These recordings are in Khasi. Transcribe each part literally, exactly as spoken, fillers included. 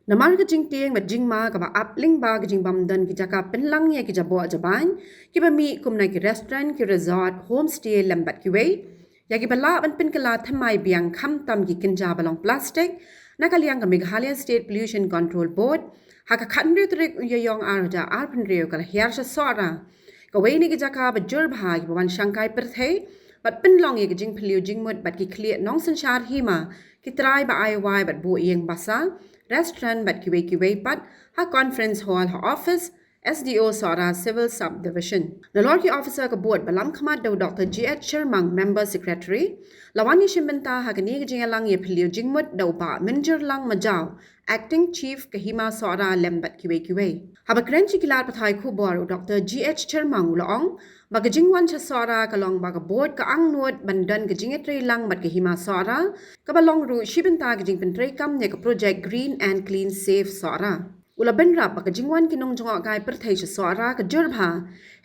Namar ka jingtieng bad jingma kaba ap lyngba ka jingbym don ki jaka pynlang ïa ki jaboh jabain kiba mih kum na ki restaurant, ki resort, homestay lem bad kiwei, ïa kiba lah ban pynkylla thymmai biang khamtam ki kynja ba long plastik, na ka liang ka Meghalaya State Pollution Control Board ha ka khathynriew tarik u Ïaïong arhajar arphew hynriew ka la hiar sha Sohra, kawei na ki jaka ba jur bha kiba wan shangkai pyrthei, bad pynlong ïa ka jingphylliew jingmut bad ki khlieh nongsynshar hima, ki trai ba ai wai bad buh ïing basa, restaurant bad kiwei kiwei pat, ha conference hall ha office S D O Sohra Civil Subdivision. Nalor ki officer ka board ba lam khmat da u Doctor G H Chyrmang, Member Secretary, la wan ïashim bynta ha kane ka jingïalang ïaphylliew jingmut da u Bah Mynjurlang Majaw, Acting Chief ka Hima Sohra lem bad kiwei kiwei. Haba kren sha ki lad pathai khubor, u Doctor G H Chyrmang u la ong ba ka jingwan sha Sohra ka long ba ka board ka angnud ban don ka jingïatreilang bad ka Hima Sohra, kaba long ruh shi bynta ka jingpyntreikam ïa ka project Green and Clean Safe Sohra. U la bynrap ba ka jingwan ki nongjngohkai pyrthei sha Sohra ka jur bha,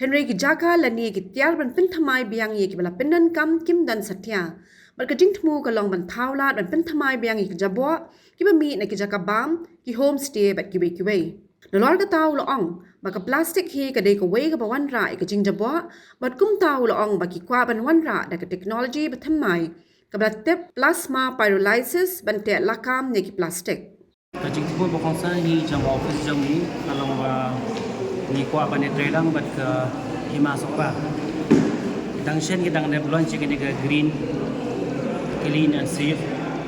hynrei ki jaka lane ki tiar ban pynthymmai biang ïa kiba la pyndonkam kim don satia, bad ka jingthmu ka long ban thaw lad ban pynthymmai biang ïa ki jaboh kiba mih na ki jaka bam, ki homestay bad kiwei kiwei. Nalor kata u la ong ba ka plastik hi ka dei kawei kaba wanrah ïa ka jingjaboh, bad kumta u la ong ba ki kwah ban wanrah da ka technology ba thymmai, kaba la tip plasma pyrolysis, ban teh lakam ïa ki plastik. Ka jingthmu ba kongsan hi jong office jong ngi ka long ba ngi kwah ban ïatreilang bad ka Hima Sohra. Dang shen ki dang dep launch ïa kane ka Green, Clean and Safe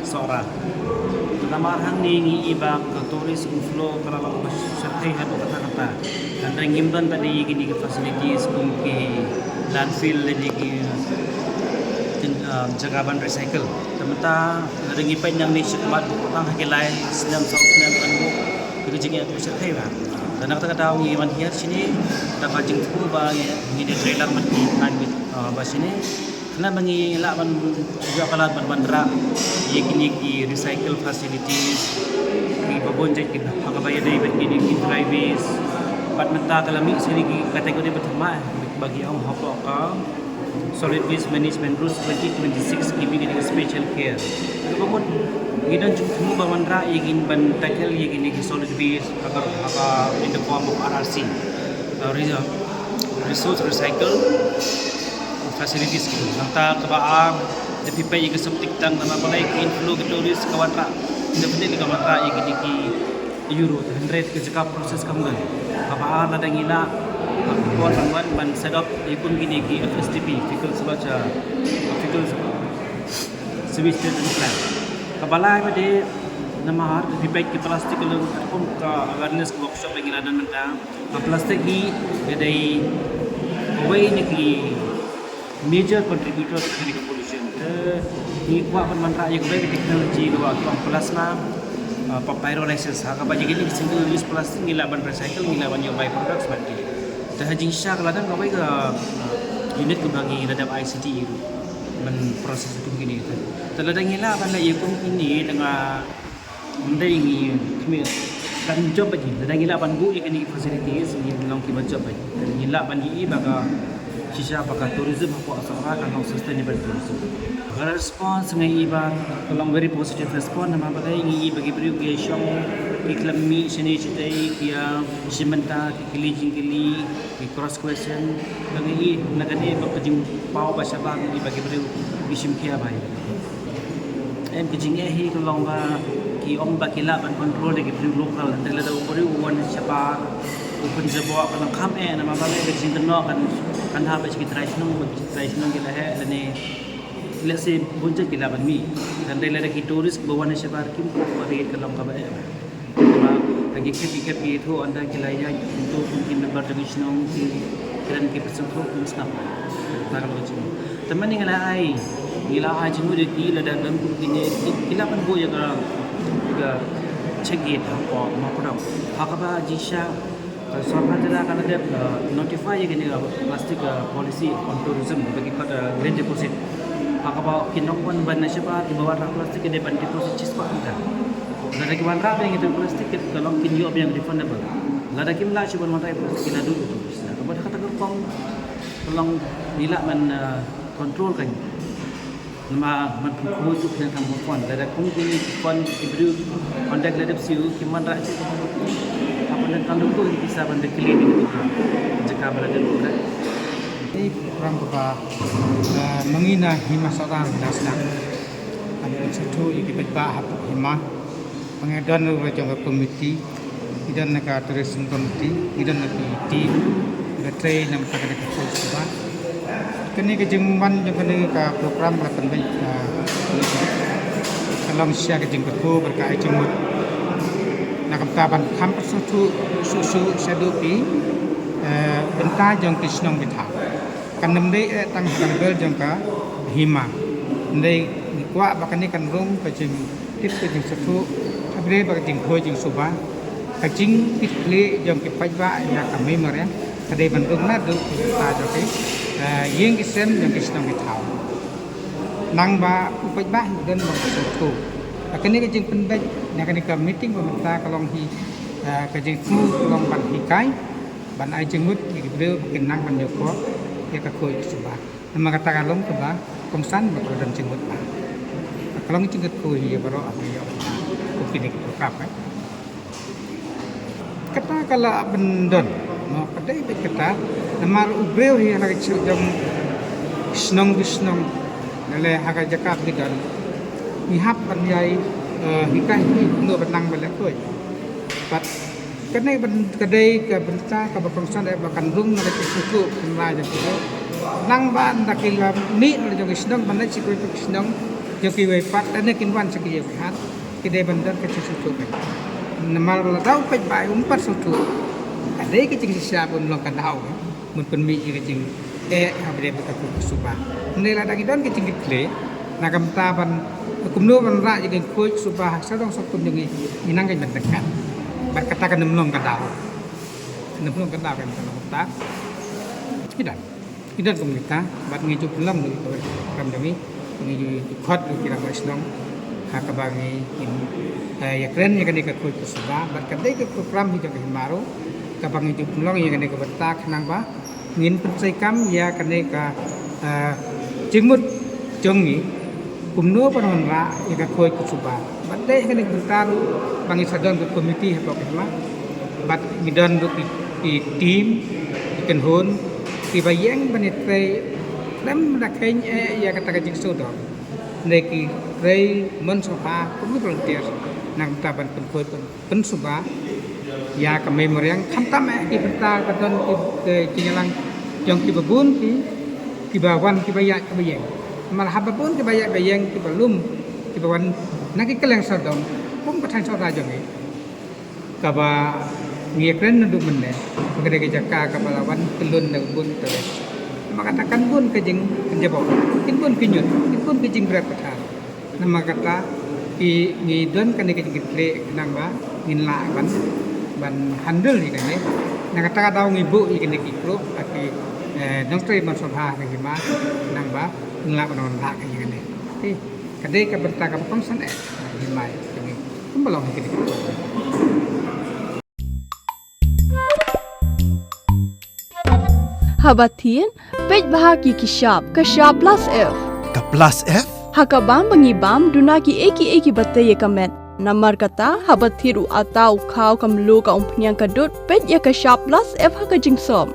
Sohra. Namar hangne ngi i ba ka tourist inflow ka la long ba shyrkhei haduh katta katta. Hynrei ngim don pat de ïa kine ki facilities kum ki landfill lane ki, ah, jaka ban recycle. Te mynta lada ngi peit nangne shakhmat, tang ha ki lai snem saw snem kan buh ïa ka jingeh ka shyrkhei ba. Te na kata ka daw ngi wan hiar shane da ka jingthmu ba ngi, ngin ïatreilang bad ki thaiñ, ah, ba shane. Khnang ba ngi lah ban ïoh palat ban wanrah ïa kine ki recycle facilities kiba bun jait kiba ha kaba ïadei bad kine ki dry waste. Bad mynta ka la mih sha kine ki category ba thymmai ba ki ong hapoh ka Solid Waste Management Rules twenty twenty-six ki mih kine ki special care. Kaba mut ngi don jingthmu ba wanrah ïa kine ban tackle ïa kine ki solid waste ha ka, ha ka in the form of R R C. Uh, re-, resource recycle facilities ki. Nangta kaba ar, da phi peit ïa ka septic tank, namar balei ka inflow ka tourist ka wanrah, definitely ka wanrah ïa kine ki euro, hynrei ka jaka process kam don. Kaba ar, lada ngi lah, ka bor ban wan ban set up ïa kum kine ki F S T P, fecal sludge, fecal sewage treatment plant. Kaba lai pat de, namar da phi peit ki plastik ka long katkum ka awareness workshop ba ngi la don mynta. Ka plastik hi ka dei kawei na ki major contributor to kane ka pollution. Te ngi kwah ban wanrah ïa kawei ka technology kaba ki ong plasma, uh, pyrolysis. Ha kaba ïa kine ki single use plastic ngi lah ban recycle, ngi lah ban ïoh by products bad ki. Te ha jingshisha ka la don kawei ka, uh, unit kaba ngi la dep I C T ïa ruh ban process kum kine. Te lada ngi lah ban leh ïa kum kine, te nga Ym dei ngi khmih, kan jop bad ngi. Lada ngi lah ban buh ïa kine ki facilities, ngi long kiba jop bad ngi. Ngi lah ban ïohi ba ka shisha ba ka tourism hapoh Sohra kan long sustainable tourism. Ka response nga ïohi ba ka long very positive response, namar balei ngi ïohi ba ki briew ki shong, ki khlem mih shane shatei, ki ïa shim bynta, ki kylli jingkylli, ki cross question. Ba ngi ïohi na kane ba ka jingpaw ba shabar ngi ïohi ba ki briew ki shim khia bha ïa. Em, ki jingeh hi ka long ba ki ong ba ki lah ban control da ki briew local. Hynrei lada u briew u wan shabar, u pynjaboh, ka long kham eh, namar balei, ka jingkynnoh kan, kan hap ba ki trai shnong, ba ki trai shnong ki la heh lane, let's say, bun jait ki lah ban mih. Hynrei lada ki tourist ba wan shabar kim, ba ka long kaba eh. Ba ha ki khep ki khep ki thoh ynda ki la ïaid, to kum ki member jong ki shnong, ki kren ki pynsngewthuh, ki sngap. Te mynta ngi la ai, ngi la ai jingmut ïa ki, lada don kum kine, ki, ki lah ban buh ïa ka, ïa ka check gate hapoh Mawkyrwat. Ha kaba jingshisha ka sorkar jylla ka la dep, uh, notify ïa kane ka plastic, uh, policy on tourism, ba ki khot, uh, green deposit. Ha kaba ki nongwan ban na shabar kiba wanrah plastic ki dei ban deposit shispah tyngka. Lada ki wanrah biang ïa ka plastic, ka long kin ïoh biang refundable. Lada kim lah shuh ban wanrah ïa plastic, ki la duh ïa ka plastic. Kaba da kata ka rukom ka long ngi lah ban, uh, control ka. Ma man pun khu tu kena kam pun lada kum kini pun ibru pun dak lada psiu ki man ra cik pun. Apa dan kam tu kita ban dekli ni tu. Jika berada tu kan. Ini program ba mengina hima seorang dasna. Ada satu iki pejbah hima. Pengedon ruh jong ka komiti, ngi don na ka tourism committee, ngi don na ka team, ngi da trei na ka ka ka suba. Kane ka jingman jong kane ka program ka la pynbeit ka long sha ka jingkyrkhu bad ka ai jingmut. Na ka bynta ban kham pyrsuh thuh suh suh shaduh pi bynta jong ki shnong ki thaw. Kan ym dei eh tang ha ka level jong ka hima. Ym dei ngi kwah ba kane kan rung ka jingtip ka jingsathuh, hapdeng ba ka jingkhuid jingsuba, ka jingkitkhlieh jong ki paidbah ïa ka mei mariang, ka dei ban rung naduh ki bynta jong ki ïing ki sem jong ki shnong ki thaw. Nang ba u paidbah u don ba ka sngewthuh. Ba kane ka jingpynbeit na kane ka meeting ba mynta ka long hi ka jingsngew ka long ban hikai. Ban ai jingmut ïa ki briew ba kin nang ban ïoh ïa ka khuid ka suba. Namar kata ka long kaba kongsan ba ka don jingmut ba ka long jingkhuid ïa baroh ha ïa kum kine ki program eh. Kata ka la ban don no ka dei bad kata namar u briew hi ha ka jong shnong ki shnong lane ha ka jaka ki don ngi hap ban ïai hikai hi kumno ban nang ban leh khuid. Bad Kane ban ka dei ka bynta kaba kongsan eh ba kan rung na ka jingsngewthuh kynra jong ki. Nang ba da ki la mih na jong ki shnong ban leit sha kiwei pat ki shnong jong kiwei pat lane kin wan sha ki ïing ki hat ki dei ban don ka jingsngewthuh. Namar lada u paidbah um pat sngewthuh ka dei ka jingshisha ban long ka daw. Ban pynmih ïa ka jing eh ha bynta ka khuid ka suba. Hynrei lada ngi don ka jingkitkhlieh na ka bynta ban kumno ban rah ïa ka khuid ka suba ha sawdong sawkun jong ngi ngi nang ka ban tynkat. Bad kata kan ym long ka daw. Kan ym long ka daw kan ym long ka daw. Ngi don. Ngi don kum kita bad ngi ju pynlong ïa ka kam jong ngi. Ngi ju ju khot ïa ki rangbah shnong ha kaba ngi ïakren ïa kane ka khuid ka suba bad ka dei ka program hi jong ka hima ruh kaba ngi ju pynlong ïa kane ka bynta khnang ba ngin pyntrei kam ïa kane ka jingmut jong ngi kumno ban wanrah ïa ka khuid ka suba. Bad dei kane ka bynta ruh ba ngi sa don ka komiti hapoh ka hima bad ngi don ruh ki team ki kynhun kiba ïeng ban ïatrei lem da kheiñ eh ïa kata ka jingsngewdon. Hynrei ki trei mon sngewbha kum ki volunteer na ka bynta ban pynkhuid ban pynsuba ïa ka mei mariang khamtam eh ki bynta ka don ki jingïalang jong kiba bun ki kiba wan kiba ïaid kiba ïeng. Namar haba bun kiba ïaid ba ïeng kiba lum kiba wan na ki kylleng sawdong kum ka thaiñ Sohra jong ngi. Kaba ngi ïakren naduh mynne ba ka dei ka jaka kaba la wan kyllun da ka bun ka tourist. Namar kata kan bun ka jingpynjaboh, kin bun ki ñiut, kin bun ki jingbriew pathar. Namar kata ki ngi don kane ka jingkitkhlieh khnang ba ngin lah ban ban handle ïa kane. Na kata ka daw ngi buh ïa kane ki group ki nongtrei mon sngewbha ka hima khnang ba ngin lah ban wanrah ïa kane. Ka dei ka bynta kaba kongsan eh. Hima ïa kane. Kumba long ïa kane. Haba thied, peit bha ki ki shap, ka shap plus F. Ka plus F? Ha ka bam ba ngi bam, duna ki ei ki ei kiba tei ïa ka met. Namar kata, haba thied u atta, u khaw, ka mluh, ka umphniang, ka dud, peit ïa ka shap plus F ha ka jingsop.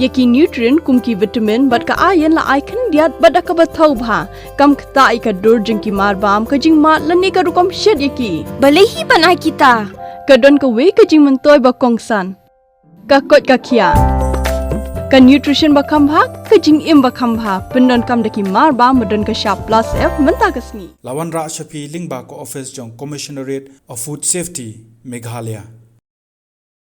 Ïa ki nutrient kum ki vitamin bad ka iron la ai khyndiat bad da kaba thaw bha. Kam ktah ïa ka dur jong ki marbam, ka jingmad lane ka rukom shet ïa ki. Balei hi ban ai kita? Ka don kawei ka jingmyntoi ba kongsan. Ka koit ka khiah. Ka nutrition ba kham bha, ka jingim ba kham bha. Pyndonkam da ki marbam ba don ka shap plus F mynta ka sngi. La wanrah sha phi lyngba ka office jong Commissionerate of Food Safety, Meghalaya.